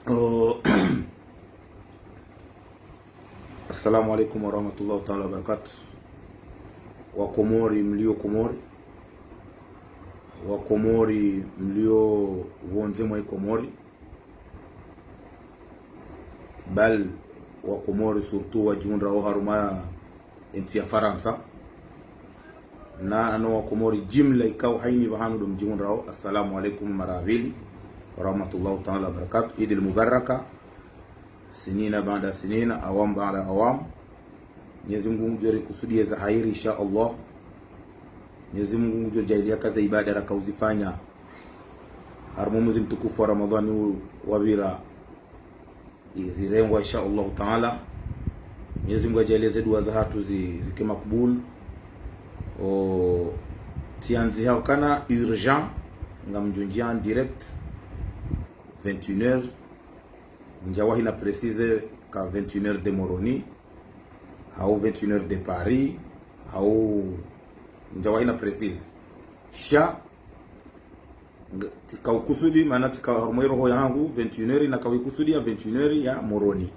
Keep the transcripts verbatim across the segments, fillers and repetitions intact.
Oh, Assalamu alaikum warahmatullahi taala wabarakatuh. Wakomori mlio Komori, Wakomori mlio pvondze mwa Komori, bal Wakomori surtout wadjihundrao harumwa entsi ya Farantsa, na ano Wakomori jimla ikao hayina pvahanu ndo mdjihundrao, assalamu alaikum mara ya pvili warahmatullahi taala wabarakatuh. Idi al-Mubaraka, sinina baada sinina, awamu baada awamu. Mwenyezi Mungu ngudjo rikusudiya za hairi, insha Allah. Mwenyezi Mungu ngudjo djaaliya ka ze ibada raka uzifanya harumwa mwezi mtukufu wa Ramadhani u wapvira zirengwa, insha Allah taala. Mwenyezi Mungu adjaaliye ze dua zahatru zi-, zike makubul. O, tsiandzi hau kana urgent, ngamdjo ndjia en direct vingt et une heures. Ndjawahi na préciser ka vingt et une heures de Moroni, hau vingt et une heures de Paris, hau ndjawahi na préciser. Sha, nga-, tsika ukusudi, mana tsika harumwa iroho yahangu, vingt et une heures, naka ukusudi ya vingt et une heures ya Moroni.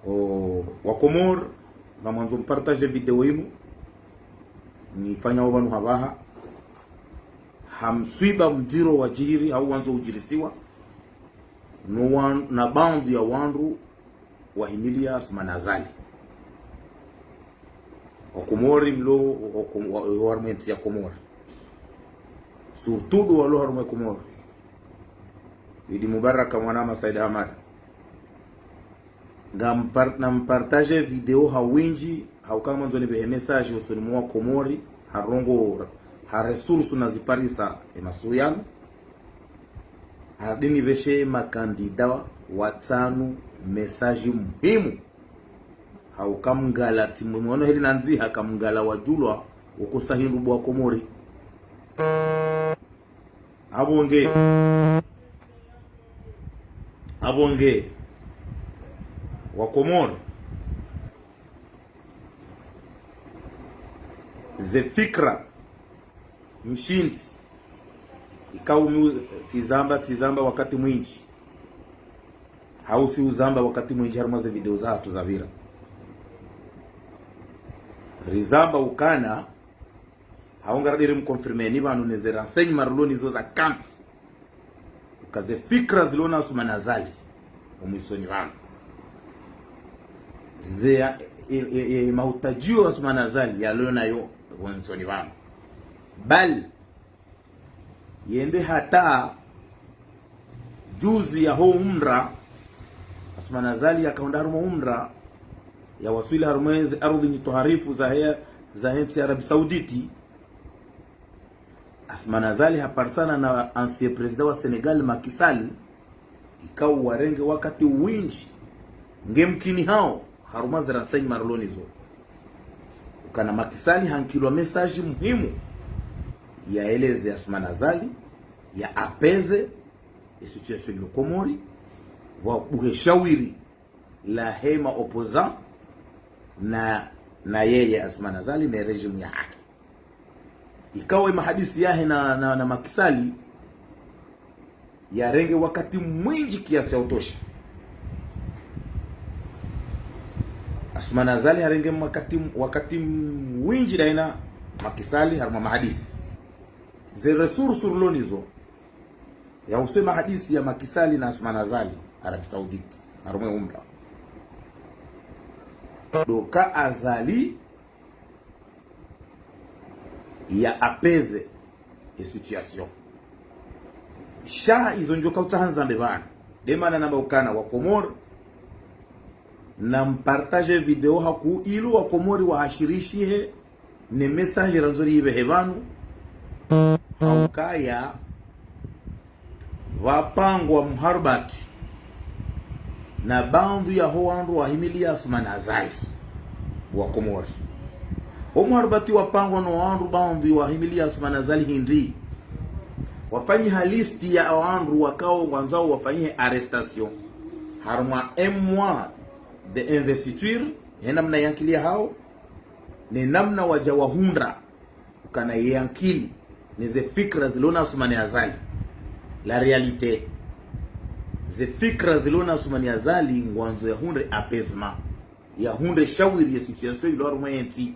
O, Wakomori, ngamwandzo mpartage video inu, nifanyao pvanu hapvaha, ha mswiba mdziro wadjiri, hau wandzo udjirisiwa, no wan-, na baadhwi ya wandru wahimiliya Assoumani Azali. Wakomori mlo, wa, wa, wa, wa harumwa entsi ya Komori. Surtout ndo walo harumwa Komori. Idi Mubaraka mwanama Said Hamada. Ngampar-, nampartage video ha windji, hauka ngamwandzo nipvehe message usoni mwa Wakomori, ha ndrongoo, ha ressources naziparisa emasihu yanu. Harudi nipveshe makandida watsanu message muhimu. Hauka mngala tsi mwe mwono heli nandziha ka mngala wadjulwa ukosa hindru bo Wakomori. Apvo nge. Apvo nge. Wakomori. Ze fikra mshindzi. Ikao mi u-, tsizamba, tsizamba wakati mwindji. Hau tsi uzamba wakati mwindji harumwa ze video zahatru zapvira. Rizamba ukana, hau ngaridjo rimconfirmer ni pvanu ne ze renseignements rilo nazo za kantsi. Uka ze fikra zilo na Assoumani Azali omwisoni pvanu, ze, e, e, e, e, mahutadjio Assoumani Azali yalo nayo omwisoni pvanu. Bal, yende hata juzi yaho umra, Assoumani Azali yakahundra harumwa umra, yawaswili harumwa ze ardhwi nyitoharifu zahe, zahe ntsi ya Arabie Saoudite. Assoumani Azali haparisana na ancien président wa Sénégal, Macky Sall, ikao warenge wakati windji, nge mkini hao, harumwa ze renseignements rilo nazo. Ukana Macky Sall hankilwa message muhimu, yaeleze Assoumani Azali, ya apaiser e situation ilo Komori, wabuhe shawiri lahe ma opposants na, na yeye Assoumani Azali ne régime yahahe. Ikao emahadisi yahe na, na, na Macky Sall yarenge wakati mwindji kiasi ya utosha. Assoumani Azali harenge wakati, wakati mwindji daima na Macky Sall harumwa mahadisi. Ze ressources rilo nazo, yahusu emahadisi ya Macky Sall na Assoumani Azali, Arabie Saoudite, harumwa e umra. Ndo ka Azali ya apaiser e situation. Sha izo ndjo kautsaha nizambe pvanu. Nde mana namba ukana Wakomori, nampartage video hakuu ili Wakomori wahashirishihe ne message randzo ripvehe pvanu. Haukaya pvapangwa muharubati na baadhwi yaho wandru wahimiliya Assoumani Azali, Wakomori. O muharubati wapangwa no wandru baadhwi wahimiliya Assoumani Azali hindri? Wafanyiha liste ya wandru wakao ngwandzao wafanyihe arrestation harumwa un mois de investiture, he namna yankili yahao, ne namna wadja wahundra ukana ye ankili ne ze fikra zilo na Assoumani Azali, la réalité. Ze fikra zilo na Assoumani Azali ngwandzo yahundre apaisement, yahundre shawiri ye situation ilo harumwa yentsi.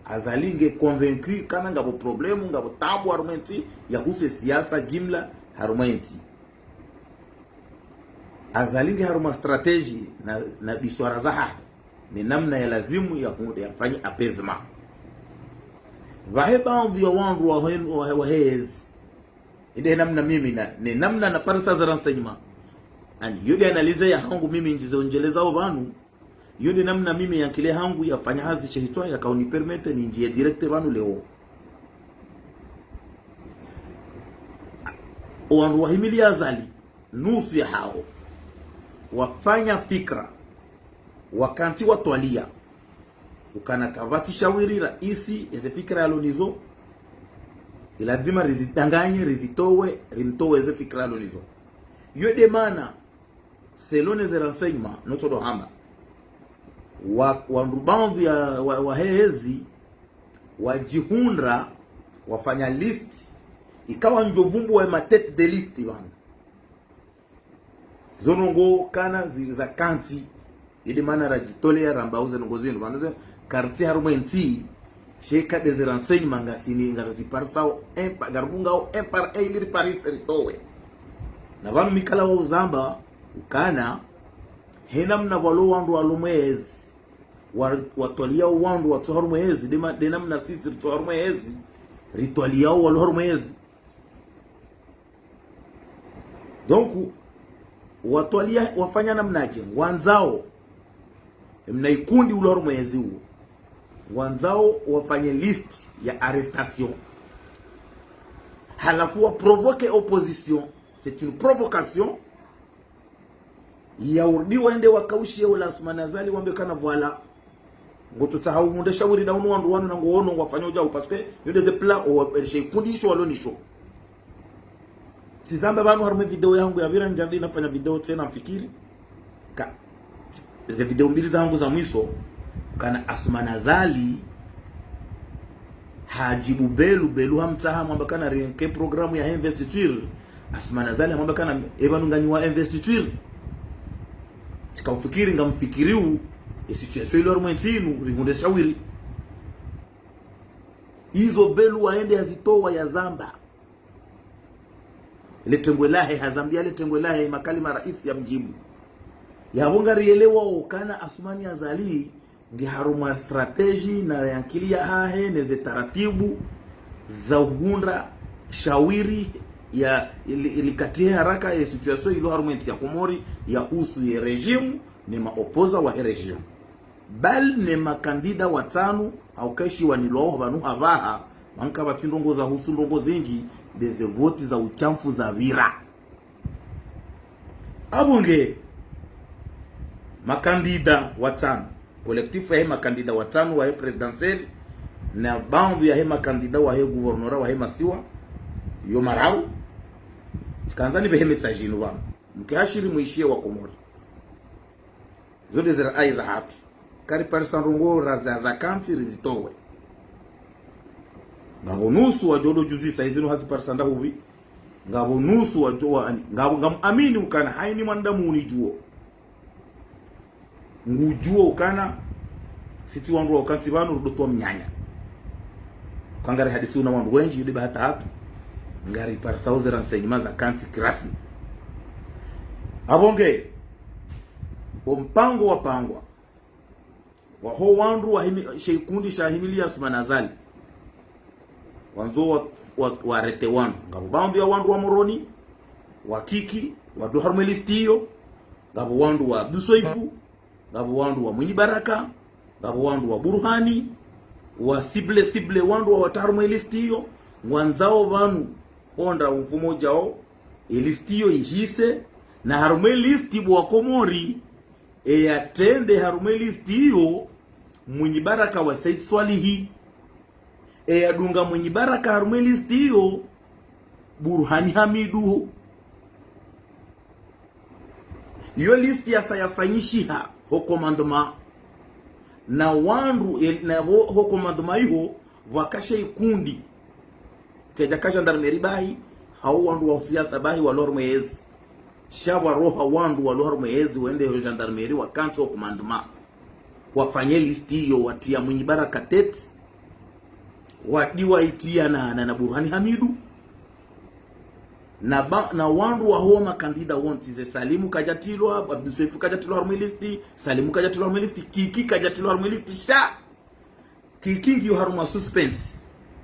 Azali nge convaincu kana ngapvo problème, ngapvo taabu harumwa yentsi, yahusu ye siasa jimla harumwa yentsi. Azali nge harumwa stratégie na, na biswara zahahe, ne namna ya lazimu ya hu-, yafanye apaisement. Pvahe baadhwi ya wandru wahe, wahe, wahe ezi. Inde namna mimi na, ne namna naparisa ze renseignements. Ani, yo nde analyse yahangu mimi ngizo ndjelezao pvanu. Yo nde namna mimi ye ankili yahangu yafanya hazi she hitswa yakauni permettre nindjiye direct pvanu leo. Owandru wahimiliya Azali, nusu yahawo, wafanya fikra, wakantsi watwaliya ukana kapvatsi shawiri raisi, eze fikra yalo nizo, iladhima rizidanganye, rizitowe, rimtowe eze fikra yalo nizo. Yo nde mana, selon ze renseignements, notsodo hamba, wa, wandru baadhwi ya, wa, wahe ezi, wadjihundra, wafanya liste, ikawa ndjo vumbuwa ye ma tête de liste pvanu. Zo ndrongoo kana zi-, zakantsi. Yo nde mana radjitoleya ramba uze ndrongoo zinu. Pvanu ze kartsi harumwa yentsi, she ka nde ze renseignements ngasini, ngaziparisao, un pa-, ngaribungao un par un ili riparise ritowe. Na pvanu mi kala wa uzamba, ukana, he namna pvwalo wandru walo mwe ezi, wa-, watwaliyao wandru watso harumwa yezi, nde ma-, nde namna sisi ritso harumwa yezi, ritwaliyao walo harumwa yezi. Donc, watwaliya, wafanya namnadje, ngwandzao, mna ikundi ulo harumwa yezi uwo, ngwandzao wafanye liste ya arrestation. Halafu wa provoquer opposition, c'est une provocation. Yaurudi wende wakaushiye ola Assoumani Azali wambe kana voilà. Ngotsotsaha uhundre shawiri nda unu wandru wanu na ngoono ngwafanya udjau, parce que yo nde ze plan, o, she ikundi isho walo nisho. Tsizamba pvanu harumwa ye video yahangu yapvira ndjaridi nafanya video tsena mfikiri. Ka, ze video mbili zahangu za mwiso, kana Assoumani Azali, hadjibu Belou, Belou hamtsaha hamwamba kana rienke programme yahe investiture. Assoumani Azali hamwamba kana epvanu nganyi wa investiture. Tsika ufikiri ngamfikiriu, ye situation ilo harumwa yentsi inu, rihundre shawiri. Izo Belou waende yazitowa yazamba. Le tengwe lahe, hazambiya le tengwe lahe, makalima raisi yamdjibu. Yapvo ngariyelewao ukana Assoumani Azali, nge harumwa stratégie na ye ankili yahahe, ne ze taratibu za uhundra shawiri ya, ili, ili katihe haraka ye situation ilo harumwa yentsi ya Komori, yahusu ye régime, ne ma opposants wahe régime. Bal ne makandida watsanu, hauka ishiwanilwao pvanu hapvaha, manka pvatsi ndrongoo zahusu ndrongoo zindji, nde ze voti za ushamfu zapvira. Apvo nge, makandida watsanu, collectif yahe makandida watsanu wahe présidentielle, na baadhwi yahe makandida wahe gouvernorat wahe masiwa yo mararu, tsikandza nipvehe message inu pvanu. Mke hashiri mwishiye wa Komori. Zo nde ze ra'ayi zahatru. Kariparisa ndrongoo ra za, zakantsi rizitowe. Ngapvo nusu wadjo djuzisa izinu haziparisa ndahupvi. Ngapvo nusu wadjo wa ani. Ngapvo, ngamuamini ukana, haini mwanadamu unidjuo. Ngudjuo ukana, sisi wandru wakantsi pvanu rudotowa mnyanya. Ka ngarihadisiu na wandru wendji, yo nde bahati yahatru. Ngariparisao ze renseignements zakantsi kirasmi. Apvo nge, o mpango wapangwa, waho wandru wahimi-, she ikundi shahimiliya Assoumani Azali. Wandzo wa, wa, wa arrêter wandru. Ngapvo baadhwi ya wandru wa Moroni, wa Kiki, walo harumwa ye liste iyo. Ngapvo wandru wa Abdou Soefo, ngapvo wandru wa Mwinyi Baraka, ngapvo wandru wa Burhani, wa cible, cible wandru wawata harumwa ye liste iyo. Ngwandzao pvanu, honda umfumo udjao, ye liste iyo ihise, na harumwa ye liste bo wa Komori, eyatrende harumwa ye liste iyo, Mwinyi Baraka wa Said Swalihi. Eyadunga Mwinyi Baraka harumwa ye liste iyo, Burhani Hamidu. Yo liste yasa yafanyishiha ho commandement. Na wandru, e, na pvo ho commandement iho, pvwaka she ikundi. Kedjaka gendarmerie bahi, hau wandru wa siasa bahi walo harumwa yezi. Sha pvwaroha wandru walo harumwa yezi wende ho gendarmerie wakantsi o commandement. Wafanye liste iyo, watriya Mwinyi Baraka tête. Wadi wayitriya na, na, na Burhani Hamidu. Na ba, na wandru waho makandida wontsi ze Salimu kadjatrilwa, Abdou Soefo kadjatrilwa harumwa liste, Salimu kadjatrilwa harumwa liste, Kiki kadjatrilwa harumwa liste, sha Kiki ngiyo harumwa suspense.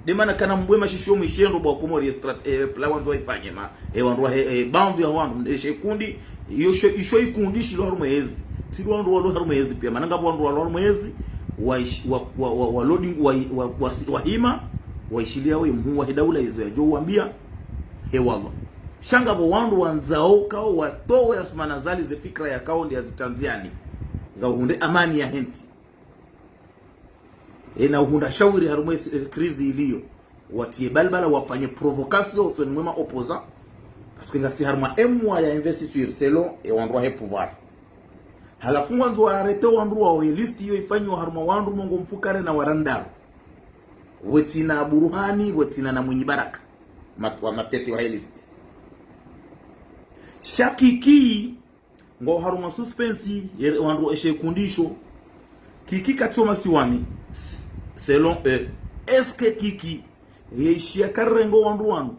Nde mana kana mbwe mashisho mwishindo bo wa Komori ye strat-, eh, plan wandzo wayifanye ma, eh, wandru wahe, eh, baadhwi ya wandru, eh, she kundi, iyo she, isho ikundi shilo harumwa yezi. Tsi wandru walo harumwa yezi piya. Mana ngapvo wandru walo harumwa yezi, wa ish-, wa, wa, wa, wa loading, wa, wa, wa, wahima, wayishiliya we mhuu wahe daula izo yadjo wambiya, he wallah. Sha ngapvo wandru wandzao kao watowe Assoumani Azali ze fikira yakao nde yazitandziani, za uhundre amani yahe ntsi. Ena uhundra shawiri harumwa e, e crise iliyo. Watriye balbala, wafanye provocation usoni mwe ma opposants. Parce que ngasi harumwa e mois ya investiture selon e wandru wahe pouvoir. Halafu ngwandzo wa arrêter wandru wawo, e liste iyo ifanyiwa harumwa wandru mengo mfukare na warandaru. Pvwatsina Burhani, pvwatsina na Mwinyi Baraka. Mat-, wa matete wahe liste. Sha Kiki, ngo harumwa suspense, ye wandru eshe kundi isho. Kiki katso masiwani, selon eux. Est-ce que Kiki, ye ishiya karengo wandru wanu,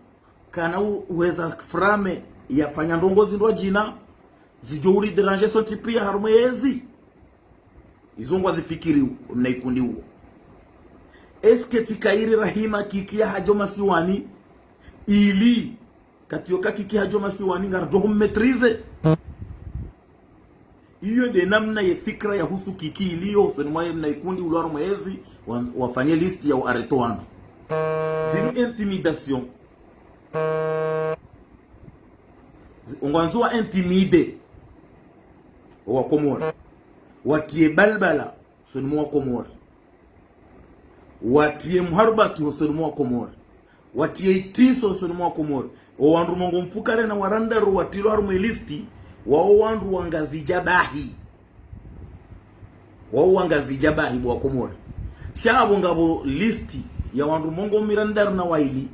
kana u-, uweza frame yafanya ndrongo zindru djina, zidjo uri déranger sontsi piya harumwa yezi? Izo ngwazifikiriyo, mna ikundi uwo. Est-ce que tsi kayiri rahima Kiki yahadjo masiwani, ili katiyo ka Kiki hadjo masiwani ngaridjo hum maîtriser. Iyo nde namna ye fikira yahusu Kiki iliyo, usoni mwa ye mna ikundi ulo harumwa yezi, wa, wafanye liste ya u arrêter wandru. Zinu intimidation. Zi-, ngwandzo wa intimider wa Komori. Watriye balbala usoni mwa wa Komori. Watriye mharubati usoni mwa wa Komori. Watriye itriso usoni mwa wa Komori. O wandru mengo mfukare na warandaru watrilwa harumwa e liste, wawo wandru wa Ngazidja bahi. Wawo wa Ngazidja bahi bo wa Komori. Sha apvo ngapvo liste ya wandru mengo mirandaru na wayili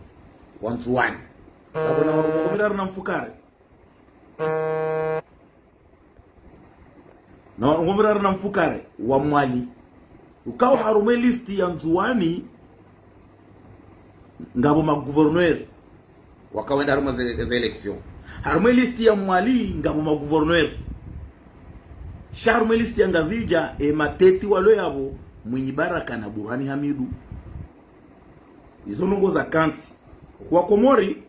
wa Ndzuwani. Ngapvo na wandru mengo miraru na mfukare. Na wandru mengo miraru na mfukare wa Mwali. Ukao harumwa e liste ya Ndzuwani, ngapvo ma gouverneur wakao wenda harumwa ze, ze élection. Harumwa e liste ya Mwali, ngapvo ma gouverneur. Sha harumwa e liste ya Ngazidja, e matete walo yapvo, Mwinyi Baraka na Burhani Hamidu. Izo ndrongo za kantsi. Kwa Komori,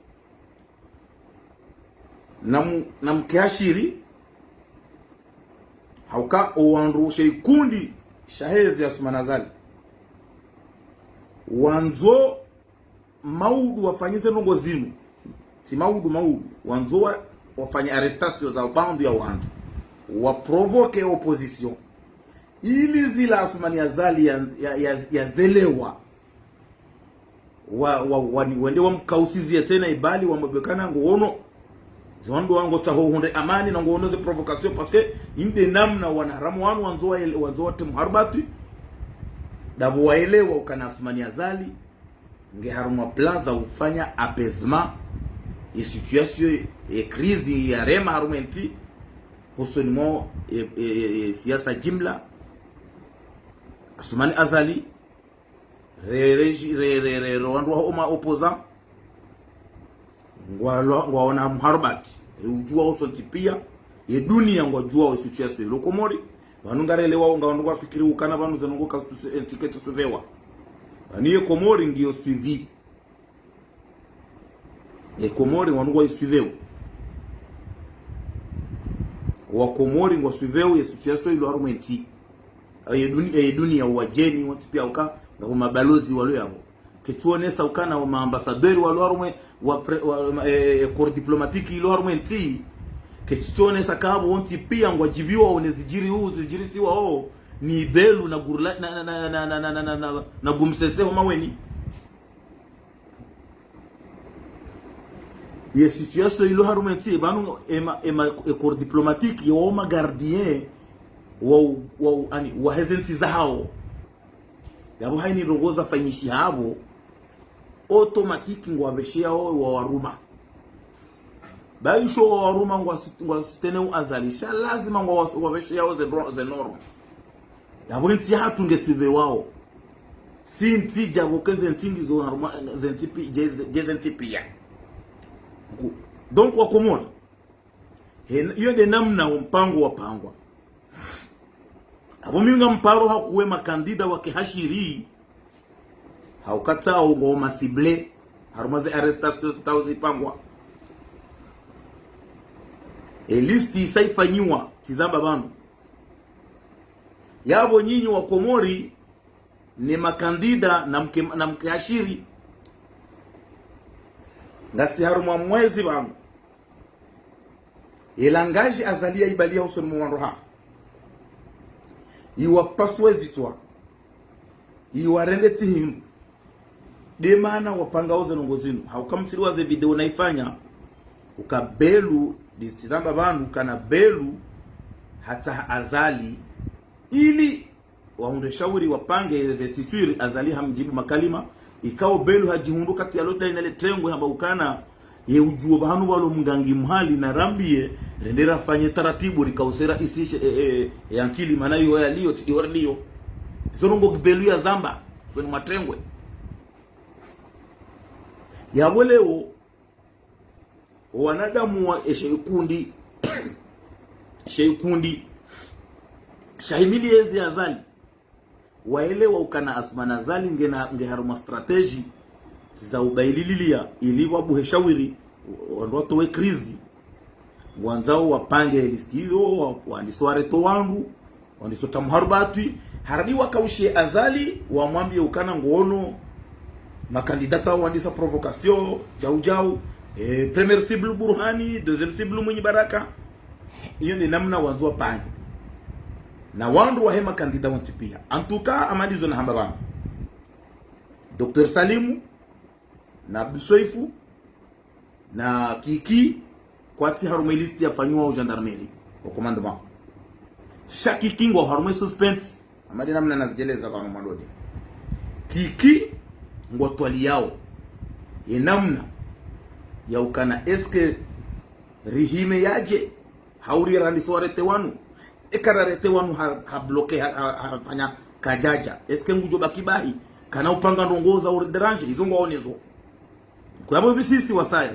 namu-, namke ashiri, hauka o wandru she ikundi shahe yezi ya Assoumani Azali, wandzo maudu wafanye ze ndrongo zinu. Tsi maudu, maudu. Wandzo wa, wafanye arrestation za baadhwi ya wandru. Wa provoquer opposition. Ili zila Assoumani Azali ya, ya, ya, yazelewa. Wa, wa, wa, ni, wende wamkausiziye tsena ibali wamwambe kana ngoono. Ze wandru wangu tsaho hundre amani na ngoono ze provocation, parce que inde namna wanaharamu wanu wandzo wa ele-, wandzo watriye mharubati. Ndapvo waelewa ukana Assoumani Azali nge harumwa plan za ufanya apaisement ye situation, ye crise yarema harumwa entsi, hosoni mwa e, e, e, e siasa jimla. Assoumani Azali, re, re, re, re, re, re, wandru wa oma opposant, ngwalo, ngwaona mharubati. Riujua wo sontsi pia, ye dunia ngwajua wo situation ilo Komori. Pvanu ngarelewa, nga wandru ngwafikiri ukana pvanu ze ndrongo kazitsu, entsi ketsu suivewa. Pvanu ye Komori ngiyo suivi. Ye Komori wandru ngwaisuiveo. Wa Komori ngwasuiveo ye situation ilo harumwa entsi. Ye duni-, ye dunia, wadjeni wontsi pia uka, ngapvo mabalozi walo yapvo. Ketsuonesa ukana wo maambassadeur walo harumwa, wa pre-, wa, ma, eh, eh, corps diplomatique ilo harumwa entsi. Ketsuonesa kapvo wontsi pia ngwadjibiwa wo ne zidjiri u, zidjirisiwa o, ni belu na gurla, na, na gumsese ho maweni. Ye situation ilo harumwa entsi, pvanu ema, ema, e corps diplomatique, ye wo ma gardien, wa, wa, ani, wahe ze ntsi zahawo. Yapvo haina ndrongo zafanyishiha pvo, automatique ngwapvesheyao wawaruma. Ba isho wawaruma ngwa, ngwa soutenir Azali. Sha lazima ngwa wa, wapveshe yawo ze dro, ze norme. Yapvo entsi yahatru nge suivre wawo. Si ntsi djapvo ke ze ntsi ngizo harumwa, ze ntsi pi, dje, dje ze ntsi piya. Ku, donc wa Komori. He, iyo nde namna wo mpango wapangwa. Apvo mi ngamparo hakuwe makandida wake hashiri. Hauka tsawo ngo ma ciblé. Harumwa ze arrestation tsawo zipangwa. E liste isa ifanyiwa, tsi zamba pvanu. Yapvo nyinyi wa Komori, ne makandida na mke, na mke hashiri. Ngasi harumwa mwezi pvanu. Ye langage Azali yaibaliya usoni mwa wandru ha. Iwapasue zitswa. Iwarende tsi hindru. Nde mana wapanga wo ze ndrongo zinu. Hauka mtsiri wa ze video naifanya. Uka Belu, ndisi tsi zamba pvanu, ukana Belu, hatsaha Azali. Ili wahundre shawiri wapange investiture, Azali hamdjibu makalima, ikao Belu hadjihundru kati yalo dai na le trengwe hamba ukana, ye udjuo pvahanu walo mngangi mhali na rambiye, rende rafanye taratibu, rikausera isishe, e, e, e, yankili, mana iyo yaliyo, tsi iyo yaliyo. Zo ndrongo Belu yazamba, fweni matrengwe. Yapvo leo, wanadamu wa, e, she ikundi, she ikundi, shahimili yezi Azali. Waelewa ukana Assoumani Azali ngena, nge harumwa stratégie za ubaililiya, ili wabuhe shawiri, wandru watowe crise. Wandzao wapange liste iyo, wa, wandiso arrêter wandru, wandiso tamu harubatwi, haradi wakaushe Azali, wamwambiye ukana ngono, makandida tsawo wandisa provocation, djau djau, eh, première cible Burhani, deuxième cible Mwinyi Baraka. Iyo nde namna wandzo wapange. Na wandru wahe makandida wontsi piya. En tout cas, amalizo nahamba pvanu. Docteur Salimu, na Abdou Soefou, na Kiki, kwatsi harumwa liste yafanyiwa o gendarmerie, o commandement. Sha Kiki ngo harumwa suspense, hama nde namna nazidjeleza pvanu mwandode. Kiki ngwatwaliyao ye namna ya ukana est-ce que rihime yadje, hau rirandiso arrêter wanu. Eka ra arrêter wanu ha, ha bloquer, ha, ha, hafanya kadjadja. Est-ce que ngudjo baki bahi? Kana upanga ndrongo za uri déranger, izo ngwaonezo. Kwa yapvo pvi sisi wasaya.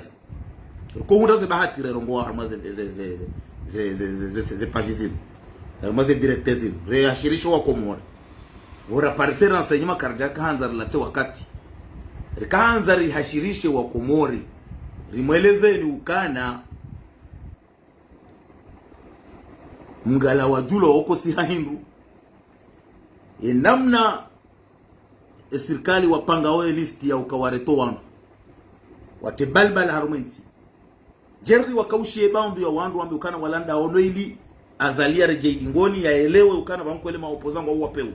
Ko hundra ze bahati rerongoa harumwa ze, ze, ze page zinu. Harumwa ze direct zinu. Rehashirishe wa Komori. Ora parise renseignement karidja kahandza rilatse wakati. Rikahandza rihashirishe wa Komori. Rimwelezeni ukana mngala wa djulo woko si ha hindru. Ye namna e sirikali wapanga wo e liste ya uka arrêter wandru. Watre balbala harumwa entsi. Djeri wakaushiye baadhwi ya wandru wambe ukana walanda ono ili Azali yaredjeyi dingoni yaelewe ukana pvanu kweli ma opposants ngwao wapvewu.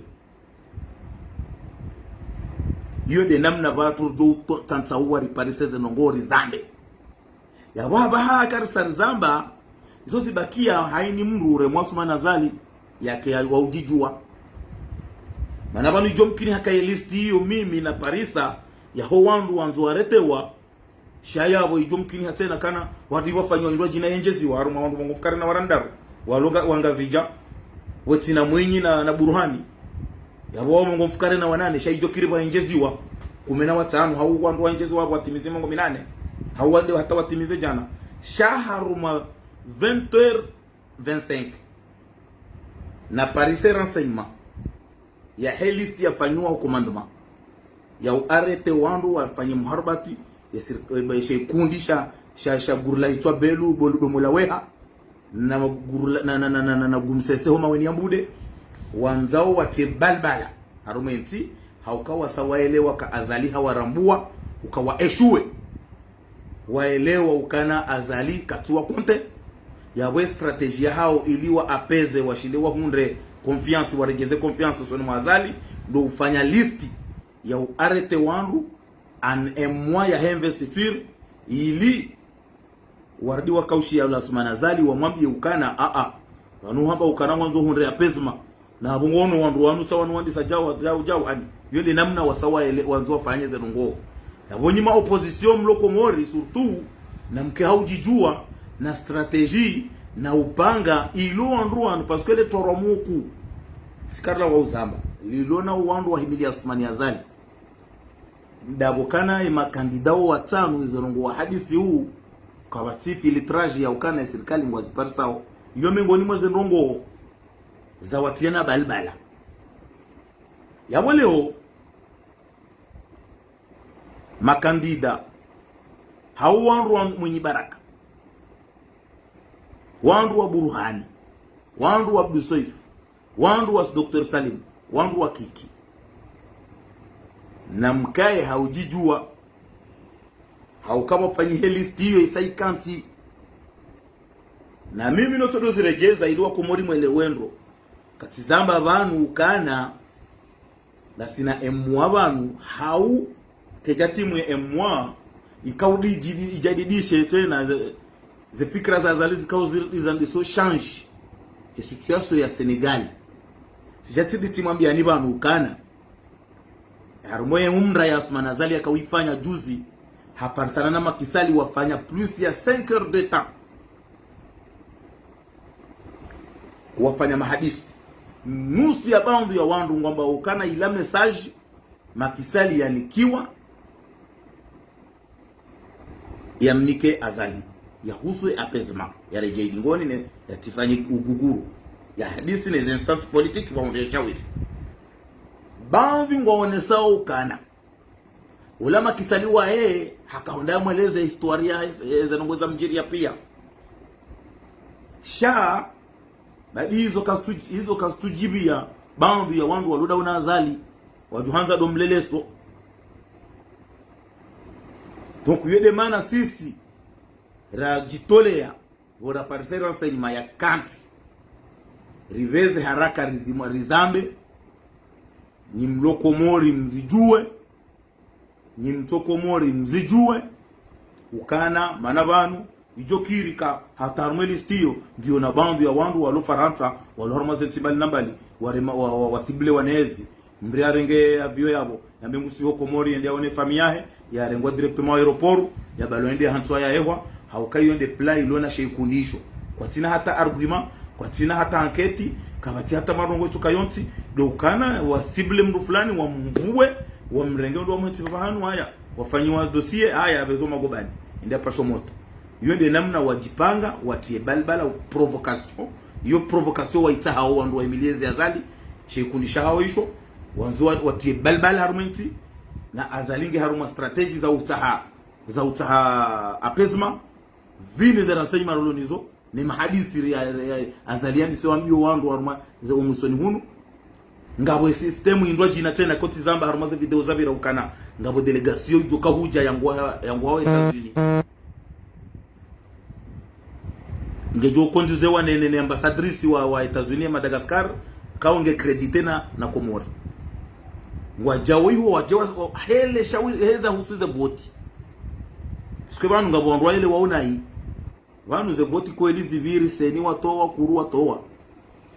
Iyo nde namna pvatru djo to, tantsa uwa riparise ze ndrongo rizambe. Yapvo hapvaha karisa rizamba, izo zibakia haini mndru uremwa Assoumani Azali, yake ya, wa udjidjuwa. Mana pvanu idjo mkini haka ye liste iyo mimi naparisa, yaho wandru wandzo arrêter wa, sha yapvo idjo mkini ha tsena kana, wandru wafanywa indru djina yendjeziwa, harumwa wandru mengo mfukare na warandaru, walonga, wa Ngazidja, wetsina Mwinyi na, na Burhani. Yapvo wao mengo mfukare na wanane, sha idjo kiri pvwa yendjeziwa. Kume na watsanu, hau wandru wendjeziwa watimize mengo minane. Hau wande hata watimize djana. Sha harumwa vingt heures vingt-cinq. Naparise renseignement. Yahe liste yafanyiwa o commandement. Ya u arrêter wandru wafanye muharabati, ya sir, eh, she kundi sha, sha, sha gurula hitswa Belu, Belu domola weha. Na gurula, na, na gumsese ho maweni ya Mbude. Wandzao watie balbala harumwa entsi, hauka wasa waelewa ka Azali hawarambuwa, uka wa échouer. Waelewa ukana Azali katsuwa compter. Yapvo stratégie yahao ili wa apaiser, washinde wahundre confiance, waredjeze confiance usoni mwa Azali, ndo ufanya liste ya u arrêter wandru en un mois yahe investiture, ili warudi wakaushiya ula Assoumani Azali wamwambie ukana, a, a. Pvanu hamba ukana wandzo hundre apaisement. Na pvo ngono wandru wanu tsa wanu wandisa djau, djau, djau, ani. Iyo nde namna wasa waele, wandzo wafanye ze ndrongo. Na pvo nyi ma opposition mlo Komori, surtout, na mke ha udjidjuwa, na stratégie, na upanga, ilo wandru wanu, parce que le trois mois ku, sikarla wa uzamba, lilo na wandru wahimili Assoumani Azali. Ndapvo ukana ye makandida wo watsanu, izo ndrongoo wahadisi u, kapvatsi filtrage ya ukana ye sirikali ngwaziparisao. Iyo mengoni mwa ze ndrongoo zawatriya na balbala. Yapvo leo, makandida, hau wandru wa Mwinyi Baraka, wandru wa Burhani, wandru wa Abdou Soef, wandru wa Docteur Salim, wandru wa Kiki. Na mkaye haujijua, hauka pvwafanyihe liste iyo isa ikantsi. Na mimi notsodo ziredjeza ili wa Komori mwelewe ndro. Katsizamba pvanu ukana, ngasina emwa pvanu, hau kedja timu ye emwa, ikao udi ijadi-, ijadidishe tsena ze, ze fikira za Azali zikao zi-, izandiso change ye situation ya Sénégal. Sija tsidi tsimwambiyani pvanu ukana, harumwa ye umra ya Assoumani Azali yakao ifanya juzi, haparisana na Macky Sall wafanya plus ya cinq heures de temps. Wafanya mahadisi. Nusu ya baadhwi ya wandru ngwamba ukana ila message Macky Sall yanikiwa, yamnike Azali, yahusu ye apaisement, yaredjei dingoni ne yatsifanye uguguru, yahadisi ne ze instances politiques pvahundre shawiri. Baadhwi ngwaonesao ukana ula Macky Sall waye, hakahundra yamweleze histoire ya, eh, ze ndrongoo zamdjiriya piya. Sha, badi izo kastu-, izo kazitsudjibiya baadhwi ya wandru walo dauna Azali, wadjuhandza ndo mleleso. Donc, iyo nde mana sisi, radjitoleya, pvo raparise renseignement ya kantsi. Ripveze haraka rizimwa rizambe, nyi mlo Komori mzidjuwe, nyi mtso Komori mzidjuwe, ukana mana pvanu, idjo kiri ka hata harumwa ye liste iyo, ngiyo na baadhwi ya wandru walo Farantsa, walo harumwa ze ntsi mbali na mbali, warema, wa, wa, wa cible wanezi, mdru yarenge avion yapvo, yambe ngusiho Komori yende yaone famille yahe, yarengwa directement aéroport, yabalwa yende hantswa yahehwa, hauka iyo nde plan ilo na she ikundi isho. Kwatsina hata argument, kwatsina hata enquête, kapvatsi hata marongoo tsuka yontsi, ndo ukana wa cible mdru fulani, wamvuwe, wamrenge ndo wamwetsi pvahanu haya, wafanyiwa dossier, haya, yapvezo magobani, yende yapashwa moto. Iyo nde namna wadjipanga, watriye balbala, provocation. Iyo provocation waitsahao wandru wahimili ze Azali, she ikundi shahao isho, wandzo wa-, watriye balbala harumwa entsi, na Azali nge harumwa stratégie za utsaha, za utsaha apaisement, pvini ze renseignements rolo nizo, ne mahadisi ri ya, ya, Azali yandise wambiyo wandru harumwa ze omwisoni hunu. Ngapvo ye système indrwadjina tsena kotsi zamba harumwa ze video zapvira ukana, ngapvo délégation idjo kahudja yangwa, yangwa wa États-Unis. Ngedjo conduisewa ne, ne, ne ambassadrice wa, wa États-Unis ya Madagascar, kao nge crédité na, na Komori. Ngwadjao iho, wadjewa, o, hele shawiri, heza husu ze voti. Parce que pvanu ngapvo wandru waelewa unayi. Pvanu ze voti kweli zipviri, CENI watowa, kuru watowa.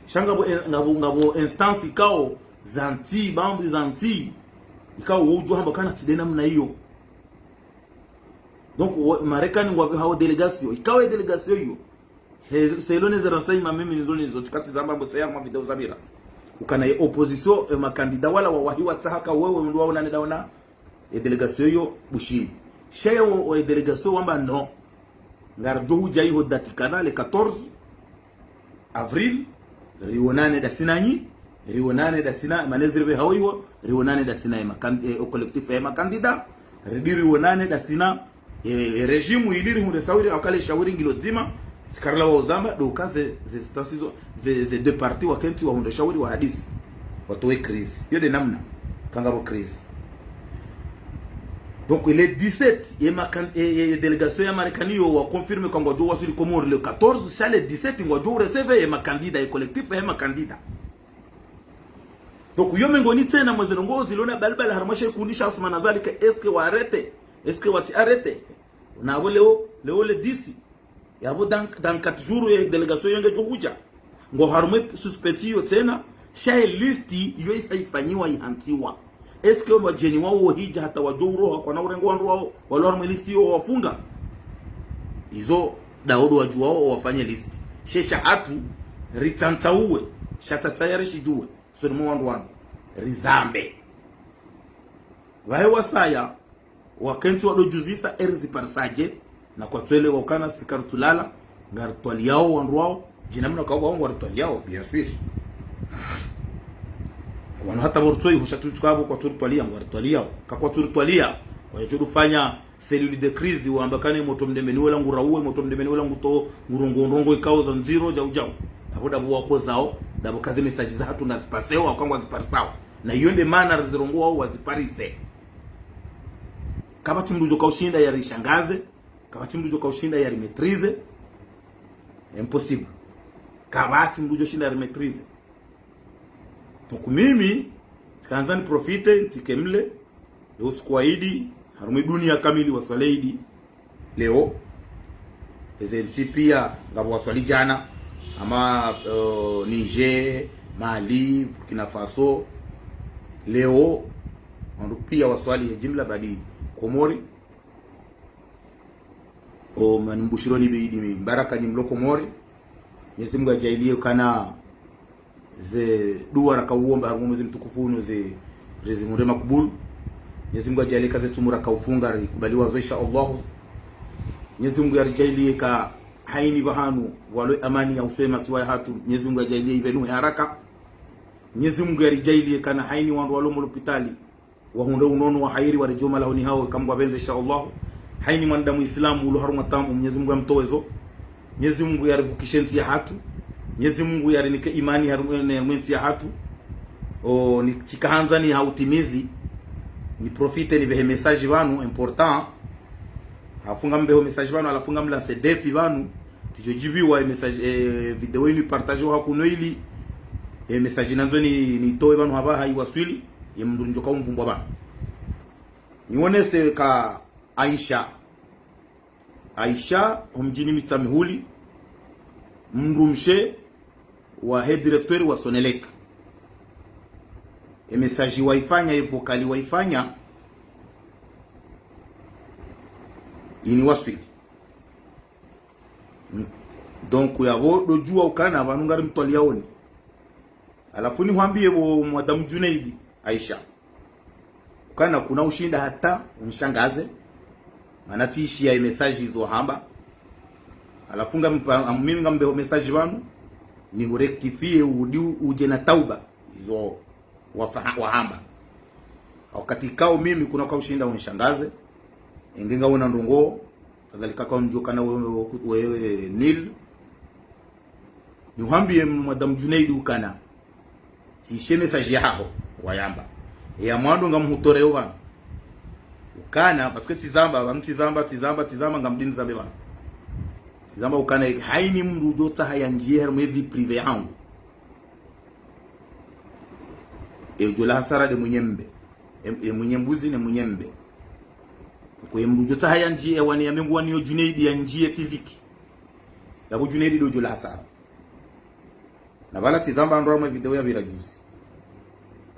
Sha ngapvo, ngapvo, ngapvo instance ikao, za ntsi, baadhwi za ntsi, ikao wo udjo hamba kana tsi nde namna iyo. Donc, wo, Marekani ngwapvehao délégation. Ikao ye délégation iyo, he, selon ze renseignements mimi nizo nizo, tsikatsi zamba mbo seya harumwa video zapvira, ukana ye opposition, ye makandida wala wawahi watsaha ka wewe mdru waonane dauna ye délégation iyo Bushini. Sha ye wo, wo ye délégation wamba non. Ngaridjo hudja iho date kadha, le quatorze avril, rionane ndasi nanyi, rionane ndasi na, mana ezi ripvehao iho, rionane ndasi na ye makan-, eh, o collectif ya makandida, ridi rionane ndasi na, eh, eh, régime ili rihundre shawiri, hauka le shawiri ngilo dzima, sikarla wa uzamba, ndo uka ze, ze instances zo, ze, ze deux parties wakentsi wahundre shawiri wahadisi, watowe crise. Iyo nde namna, kangapvo crise. Donc, le dix-sept, ye makan-, ye, ye, ye délégation ya Marekani yo wa confirmé ka ngwadjo waswili Komori le quatorze, sha le dix-sept ngwadjo recevoir ye makandida, ye collectif ya makandida. Donc, iyo mengoni tsena mwa ze ndrongoo zilo na balbala harumwa she ikundi sha Assoumani Azali ka est-ce que wa arrêté, est-ce que watsi arrêté. Na pvo leo, leo le dix. Yapvo dans, dans quatre jours ye délégation iyo ngedjo hudja. Ngo harumwa suspect iyo tsena, sha ye liste iyo isa ifanyiwa ihantsiwa. Est-ce que wadjeni wao hidja hata wadjo uroha kwana urengo wandru wao, walo harumwa liste iyo wafunga? Izo, Dawo ndo wadjuwao wafanye liste. She shahatru, ritsantsauwe. Sha tsatsa ya rishidjuwe. Soni mwa wandru wanu. Rizambe. Pvahe wasaya, wakentsi wadodjuzisa eri ziparisaje, na kwatsuelewa ukana si karitsulala, ngaritwaliyao wandru wao, djina mna kawa wao ngaritwaliyao, bien sûr. Wanu hata pvo rutsoyi husha tu tsukapvo kwatsuritwaliya, ngaritwaliyao. Ka kwatsuritwaliya, kwatsu dufanya cellule de crise, wamba kana motro mdremeni wela ngurauwe, motro mdremeni wela nguto, ngurongo, ndrongo ikao za ndziro, djau, djau. Ndapvo, ndapvo wakozao, ndapvo kaze message zahatru ngazipaseo, hau ka ngwaziparisao. Na iyo nde mana rizirongoao waziparise. Kapvatsi mndru djo kaushinda yarishangaze, kapvatsi mndru djo kaushinda yarimaîtrise. Impossible. Kapvatsi mndru djo shinda yarimaîtrise. Donc mimi, tsikandza niprofite, ntsike mle, leo usiku wa idi, harumwa dunia kamili waswali idi, leo, eze ntsi pia, ngapvo waswali djana, hama, eh, Niger, Mali, Burkina Faso, leo, wandru pia waswali ya jimla badi Komori, o, mani mbushironi be idi mbaraka nyi mlo Komori. Mwenyezi Mungu yadjaaliye kana ze dua rakauomba harumwa mwezi mtukufu unu ze, rizihundre makubulu. Mwenyezi Mungu yadjaaliye ka ze tsumu rakaufunga rikubaliwa zo, insha Allah. Mwenyezi Mungu yaridjaaliye ka haini pvahanu walo amani ya uswema siwa yahatru. Mwenyezi Mungu yadjaaliye ipvenuhe haraka. Mwenyezi Mungu yaridjaaliye kana haini wandru walo mo lopitali wahundre unono wa hairi waredjee malahoni hawo, eka Mungu yapvendze, insha Allah. Haini mwanadamu Islamu ulo harumwa taabu, Mwenyezi Mungu yamtowe zo. Mwenyezi Mungu yarivukishe ntsi yahatru. Mwenyezi Mungu yarinike imani harumwa ne, mwe ntsi yahatru. O, ni, tsikahandza nihautimizi. Niprofite nipvehe message pvanu, important. Halafu ngambeho message pvanu, halafu ngamlance défi pvanu. Tsidjo djibiwa e message, e, video inu ipartagewa hakuno ili, e, message nandzo ni, nitowe pvanu hapvaha iwaswili ye mndru ndjo kaumvumbwa pvanu. Nionese ka Aisha. Aisha, ho mdjini Mitsamihuli, mdrumshe wahe directeur wa Sonelec. E message waifanya, e vocal waifanya, iniwaswili. Mm. Donc, yapvo ndo djuwa ukana pvanu ngarimtwaliyaoni. Halafu nihwambiye bo Madame Junaidi, Aisha. Ukana kuna ushinda hata unishangaze. Mana tsiishiya e message izo hamba. Halafu ngampa, am-, mimi ngambeho message pvanu. Nihurectifier udi u-, udje na tauba. Izo wafaha-, wahamba. Wakati kao mimi kuna kaushinda unishangaze. Enge ngawona ndrongo. Kadhalika kao ndjo kana we, we, we, Nil. Nihwambiye Madame Junaidi ukana. Tsiishiye message yaho, wayamba. Eya mwando ngamhutoreyo pvanu. Ukana, parce que tsizamba, pvanu tsizamba, tsizamba, tsizamba, ngamdini zambe pvanu. Tsizamba ukana, haini mndru udjo tsaha yandjiye harumwa e vie privée yahangu. E udjo la hasara nde mwenye mbe. E, e mwenye mbuzi ne mwenye mbe. Ko ye mndru udjo tsaha yandjiye, e wani ya mengu wani yo Junaidi yandjiye physique. Yapvo Junaidi ndo udjo la hasara. Na pvala tsizamba ndo harumwa e video yapvira juzi.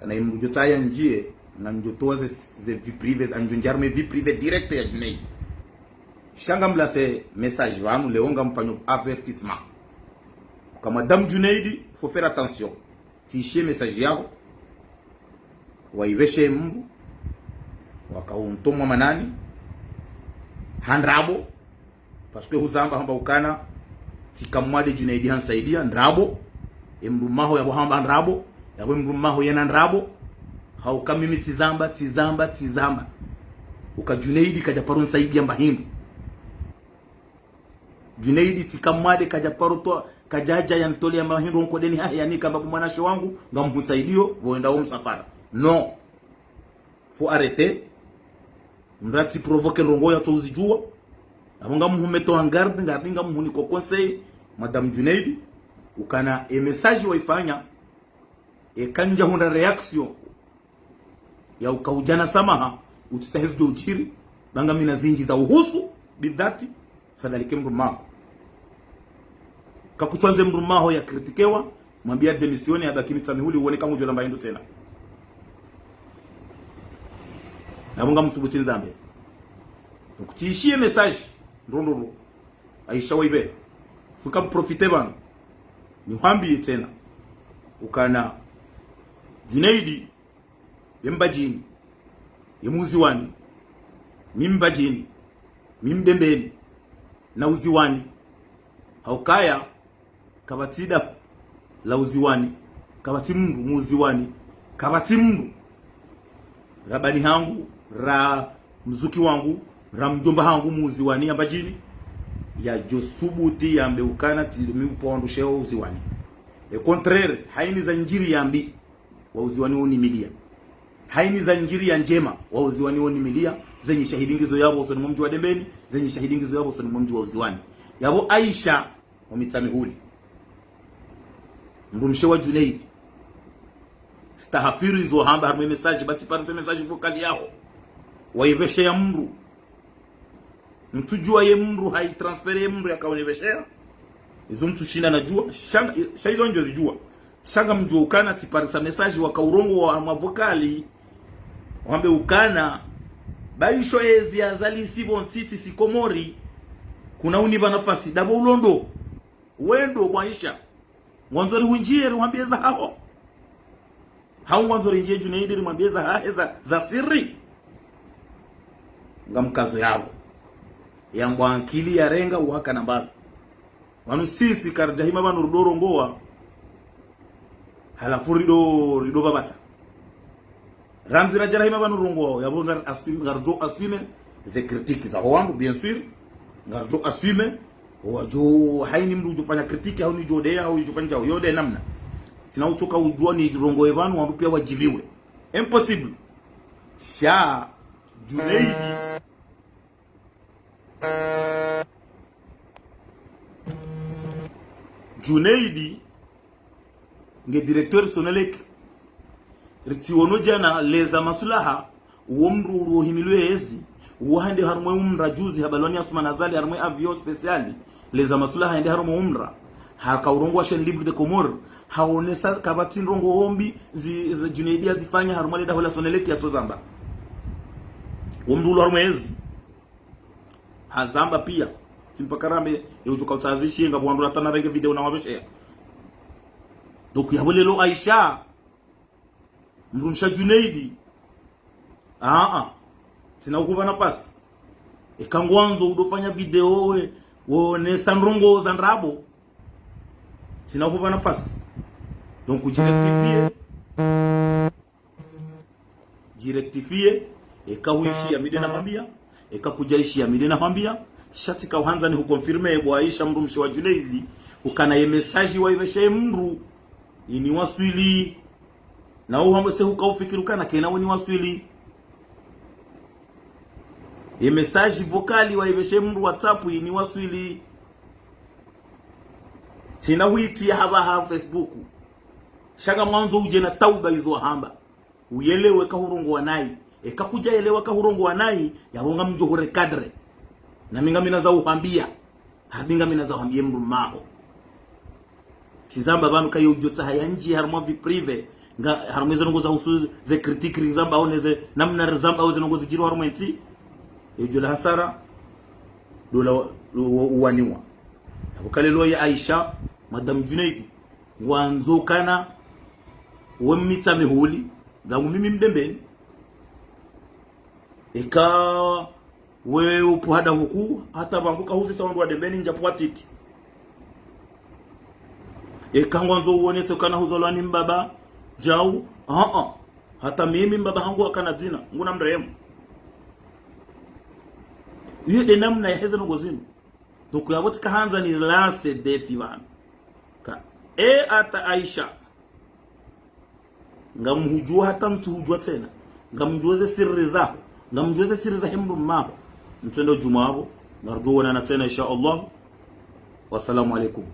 Kana ye mndru udjo tsaha yandjiye, ngamdjo towa ze, ze vie privée, ngamdjo ndja harumwa e vie privée directe ya Junaidi. Sha ngamlance message pvanu, leo ngamfanyo avertissement. Ka Madame Junaidi, faut faire attention. Tsiishiye message yaho. Waipveshe mbu. Wakauntomwa manani. Ha ndrabo. Parce que huzamba hamba ukana. Tsika mwade Junaidi hanisaidiya ndrabo. E mdrumme waho yapvo hamba ndrabo. Yapvo e mdrumme waho yena ndrabo. Hauka mimi tsizamba, tsizamba, tsizamba. Uka Junaidi kadja paro nisaidiya mba hindru. Junaidi tsika mwade kadja paro towa, kadja hadja yanitoleya mba hindru ho nkodeni hahe yanika mba bo mwanamshe wangu, ngamhusaidiyo, pvo wenda wo msafara. Non. Faut arrêter. Mndru atsi provoquer ndrongo yatso uzidjuwa. Apvo ngamhu mettre en garde, ngardi ngamhunika conseil, Madame Junaidi. Ukana e message waifanya, eka ndja hundra réaction ya uka udjana samaha, utsitsahe zidjo udjiri, ba ngamina zindji za uhusu, bidhati, fadhali ke mdrumme waho. Ka kutswandze mdrumme waho ya kritikewa, mwambiye ya démissionner, yabaki Mitsamihuli, uwone ka ngudjo lamba hindru tsena. Napvo ngamsubuti nizambe. Donc, tsiishiye message, ndrondrondro. Aisha Waibe. Fuka mprofite pvanu. Nihwambiye tsena. Ukana Junaidi, ye Mbadjini, ye Muziwani, mi Mbadjini, mi Mdembeni, na Uziwani. Haukaya, kapvatsi daho la Uziwani, kapvatsi mndru Muziwani, kapvatsi mndru ra bani hangu, ra mzuki wangu, ra mdjomba hangu Muziwani ya Mbadjini, yadjo subuti yambe ukana tsi mi upvondro shewo Uziwani. Au contraire, haini za ndjiri yambi, wa Uziwani wonimiliya. Haini za ndjiri ya ndjema, wa Uziwani wonimiliya, zenyi shahidi ngizo yapvo usoni mwa mdji wa Dembeni, zenyi shahidi ngizo yapvo usoni mwa mdji wa Uziwani. Yapvo Aisha, wa Mitsamihuli. Mdrumshe wa Junaidi. Stahafiri izo hamba harumwa message, ba tsiparise message vocal yaho. Waipvesheya mndru. Mtsudjuwa ye mndru, haitransfere ye mndru yakaonipvesheya. Izo mtsushinda nadjuwa, sha nga, sha izo ndjo zidjuwa. Sha ngamdjuwa ukana tsiparisa message wakaurongowa harumwa vocal. Wambe ukana, ba isho ezi Azali sipvo ntsitsi si Komori, kuna unipva nafasi, dapvo ulondo. Wendo bwa Aisha. Ngwandzo rihundjiye rihwambiye zahaho. Hau ngwandzo rindjiye Junaidi rimwambiye zahahe za, za siri. Ngamkazo yapvo. Yambwa ankili yarenga uhaka na mbapvi. Pvanu sisi karidjahima pvanu rido rongowa. Halafu rido, rido pvapvatsa. Ramzi radja rahima pvanu rongowa, yapvo ngari assume, ngaridjo assume ze critique zaho wandru, bien sûr. Ngaridjo assume, wadjo haini mndru udjo fanya critique, hau nidjo deya, hau idjo fanya djau, yo nde namna. Tsina utsoka udjuwa nirongowe pvanu, wandru piya wadjipviwe. Impossible. Sha, Junaidi. Junaidi, nge directeur Sonelec. Ritsiono djana leza maslaha, uwo mndru uwo himilwe ezi, uwo hende harumwa umra juzi, habalwani Assoumani Azali harumwa avion spécial, leza maslaha hende harumwa umra, hakaurongowa chaîne libre de Comores, haonesa kapvatsi ndrongoo mbi, zi, zi Junaidi yazifanya harumwa le daho la Sonelec yatsozamba. Uwo mndru ulo harumwa ezi. Hazamba piya. Tsi mpaka rambe, ye udjo kautsazishiye ngapvo wandru ratana renge video na wapvesheya. Donc, yapvo lelo Aisha. Mdrumshe wa Junaidi. Aa. Tsina ukupva nafasi. Eka ngwandzo udofanya video we, wonesa ndrongoo za ndrabo. Tsina ukupva nafasi. Donc, djirectifier. Djirectifier, eka huishiya mi nde nahwambiya, eka kudjaishiya mi nde nahwambiya, sha tsika uhandza nihuconfirme bo Aisha mdrumshe wa Junaidi, ukana ye message waipveshe mndru, iniwaswili. Na uhambwe se huka ufikiri ukana kena weniwaswili. Ye message vocal waipveshe mndru WhatsApp iniwaswili. Tsina huitiya hapvaha Facebook. Sha ngamwandzo udje na tauba izo wahamba. Uyelewe kahurongowa nayi. Eka kudjaelewa kahurongowa nayi, yapvo ngamdjo hurecadrer. Nami ngamina za uhwambiya. Hadi ngamina za uhwambiya mndru mmaho. Tsizamba pvanu kayo udjo tsaha yandjiye harumwa vie privée. Nga harumwa ze ndrongoo zahusu ze critique rizambao neze namna rizambao ze ndrongoo zidjiriwo harumwa entsi. Yo djo la hasara. Ndo la wa-, wa-, uwaniwa. Yapvo kalelo ya Aisha, Madame Junaidi. Ngwandzo ukana, we Mitsamihuli, ngangu mimi Mdembeni. Eka we upvuhada huku, hata pvangu kahuzisa wandru wa Dembeni ndjapvuha titi. Eka ngwandzo uonese ukana huzalwa ni mbaba, djau, aa. Hata mimi mbaba hangu hakana dzina, nguna mrehemu. Iyo nde namna yaheze ndrongoo zinu. Donc, yapvo tsika handza ni lance défi pvanu. Ka, e hata Aisha. Ngamhudjuwa hata mtsuhudjuwa tsena. Ngamdjuwa ze siri zaho. Ngamdjuwa ze siri zahe mndru mmaho. Mtsende udjuma yapvo. Ngarudjo wonana tsena, insha Allah. Wassalamu alaikum.